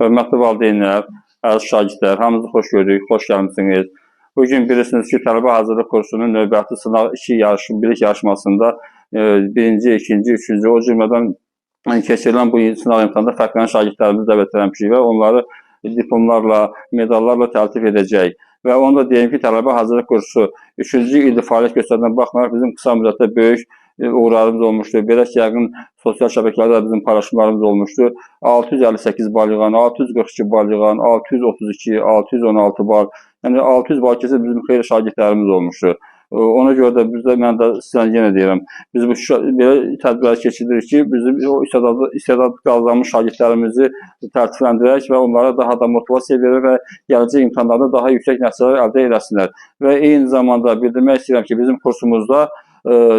Hörmətli valideynlər, əziz şagirdlər, hamınızı xoş gördük, xoş gəlmisiniz. Bugün bilirsiniz ki, tələbə hazırlıq kursunun növbəti sınaq 2 yarışı, bilik yarışmasında birinci, ikinci, üçüncü, o cümlədən keçirilən bu sınaq imtahanında fərqlənən şagirdlərimizi dəvət etmişik və onları diplomlarla, medallarla təltif edəcəyik. Və onu da deyim ki, tələbə hazırlıq kursu 3-cü ildir fəaliyyət göstərdiyinə baxmayaraq bizim qısa müddətdə böyük uğurlarımız olmuşdu. Belə ki, yəqin sosial şəbəkələrdə bizim paylaşımlarımız olmuşdu. 658 bal yığan, 642 bal yığan, 632, 616 bal, yəni 600 bal keçən bizim xeyli şagirdlərimiz olmuşdu. Ona görə də bizdə, mən də sizə yenə deyirəm, biz bu belə tədbirlər keçiririk ki, bizim o istedad qazanmış şagirdlərimizi təltifləndirək və onlara daha da motivasiya verək və gələcək imtahanlarda daha yüksək nəticələr əldə eləsinlər. Və eyni zamanda bildirmək istəyirəm ki, bizim kursumuzda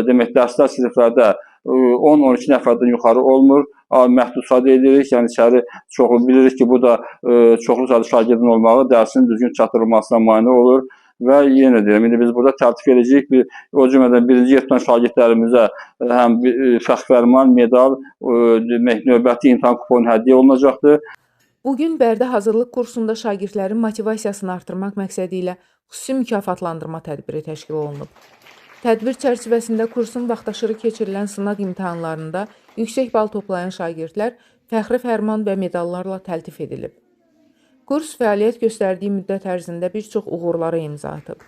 demək, dərslər siniflərdə 10-12 nəfərdən yuxarı olmur, məhdud sayda edirik, yəni içəri çoxlu bilirik ki, bu da çoxlu sayda şagirdin olmağı dərsin düzgün çatdırılmasına mane olur. Və yenə deyirəm, indi biz burada təltif edəcəyik, o cümlədən birinci yer tutan şagirdlərimizə həm fəxrfərman, medal, demək, növbəti imtahan kuponu hədiyyə olunacaqdır. Bugün Bərdə hazırlıq kursunda şagirdlərin motivasiyasını artırmaq məqsədi ilə xüsusi mükafatlandırma tədbiri təşkil olunub. Tədbir çərçivəsində kursun vaxtaşırı keçirilən sınaq imtahanlarında yüksək bal toplayan şagirdlər fəxri fərman və medallarla təltif edilib. Kurs fəaliyyət göstərdiyi müddət ərzində bir çox uğurlara imza atıb.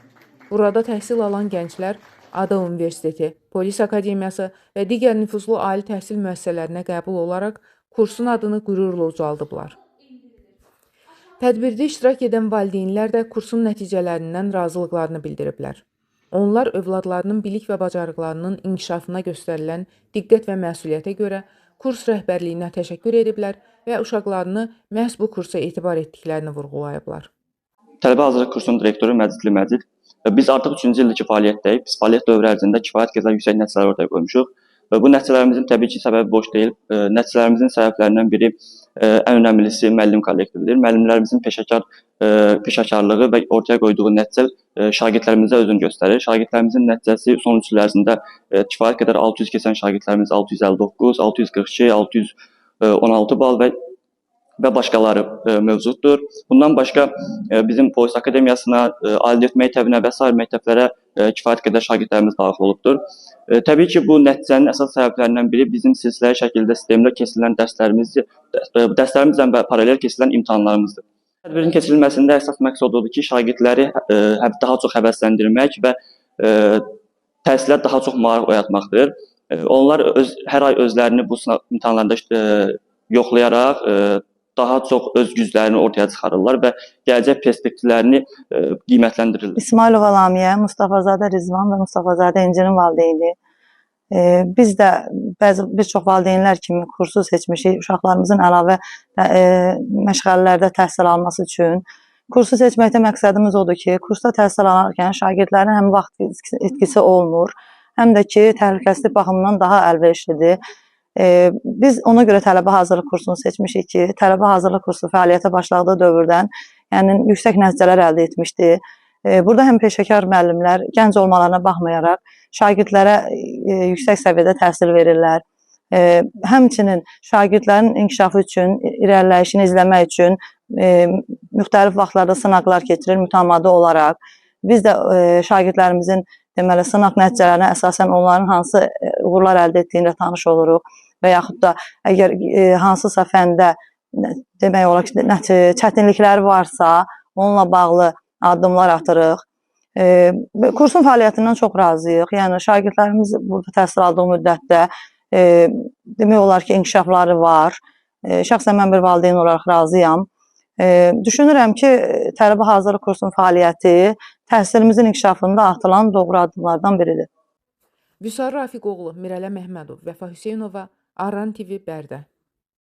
Burada təhsil alan gənclər Ada Universiteti, Polis Akademiyası və digər nüfuzlu ali təhsil müəssisələrinə qəbul olaraq kursun adını qürurla ucaldıblar. Tədbirdə iştirak edən valideynlər də kursun nəticələrindən razılıqlarını bildiriblər. Onlar övladlarının bilik və bacarıqlarının inkişafına göstərilən diqqət və məsuliyyətə görə kurs rəhbərliyinə təşəkkür ediblər və uşaqlarını məhz bu kursa etibar etdiklərini vurğulayıblar. Tələbə hazırlıq kursunun direktoru Məcidli Məcid. Biz artıq 3-cü ildir ki, fəaliyyətdəyik. Biz fəaliyyət dövrü ərzində kifayət qədər yüksək nəticələr ortaya qoymuşuq. Bu nəticələrimizin təbii ki, səbəbi boş deyil. Nəticələrimizin səbəblərindən biri ən önəmlisi müəllim kollektividir. Müəllimlərimizin peşəkarlığı və ortaya qoyduğu nəticə şagirdlərimizə özünü göstərir. Şagirdlərimizin nəticəsi son 3 il ərzində kifayət qədər 600 keçən şagirdlərimiz 659, 642, 616 bal və başqaları mövcuddur. Bundan başqa bizim Polis Akademiyasına, Ali Neft Məktəbinə və sair məktəblərə kifayət qədər şagirdlərimiz daxil olubdur. Təbii ki, bu nəticənin əsas səbəblərindən biri bizim silsiləli şəkildə sistemdə keçirilən dərslərimizlə paralel keçirilən imtahanlarımızdır. Tədbirin keçirilməsində əsas məqsəd odur ki, şagirdləri daha çox həvəsləndirmək və təhsilə daha çox maraq oyatmaqdır. Onlar hər ay özlərini bu sınaq imtahanlarında yoxlayaraq daha çox öz güclərini ortaya çıxarırlar və gələcək perspektivlərini qiymətləndirirlər. İsmailova Lamiyə, Mustafazadə Rizvan və Mustafazadə İncinin valideyni. Biz də bəzi bir çox valideynlər kimi kursu seçmişik uşaqlarımızın əlavə məşğələlərdə təhsil alması üçün. Kursu seçməkdə məqsədimiz odur ki, kursda təhsil alarkən şagirdlərin həm vaxt itkisi olmur, həm də ki, təhlükəsizlik baxımından daha əlverişlidir. Biz ona görə tələbə hazırlıq kursunu seçmişik ki, tələbə hazırlıq kursu fəaliyyətə başladığı dövrdən, yəni yüksək nəticələr əldə etmişdi. Burada həm peşəkar müəllimlər gənc olmalarına baxmayaraq şagirdlərə yüksək səviyyədə təhsil verirlər. Həmçinin şagirdlərin inkişafı üçün, irəliləyişini izləmək üçün müxtəlif vaxtlarda sınaqlar keçirir mütəmadi olaraq. Biz də şagirdlərimizin deməli, sınaq nəticələrinə əsasən onların hansı uğurlar əldə etdiyini tanış oluruq və yaxud da əgər hansısa fəndə demək olar ki, çətinlikləri varsa, onunla bağlı addımlar atırıq. Kursun fəaliyyətindən çox razıyıq. Yəni, şagirdlərimiz burada təhsil aldığı müddətdə demək olar ki, inkişafları var. Şəxsən mən bir valideyn olaraq razıyam. Düşünürəm ki, tələbə hazırlıq kursunun fəaliyyəti təhsilimizin inkişafında atılan doğru addımlardan biridir. Vüsar Rafiqoğlu, Mirələ Məhmədov, Vəfa Hüseynova, Arran TV, Bərdə.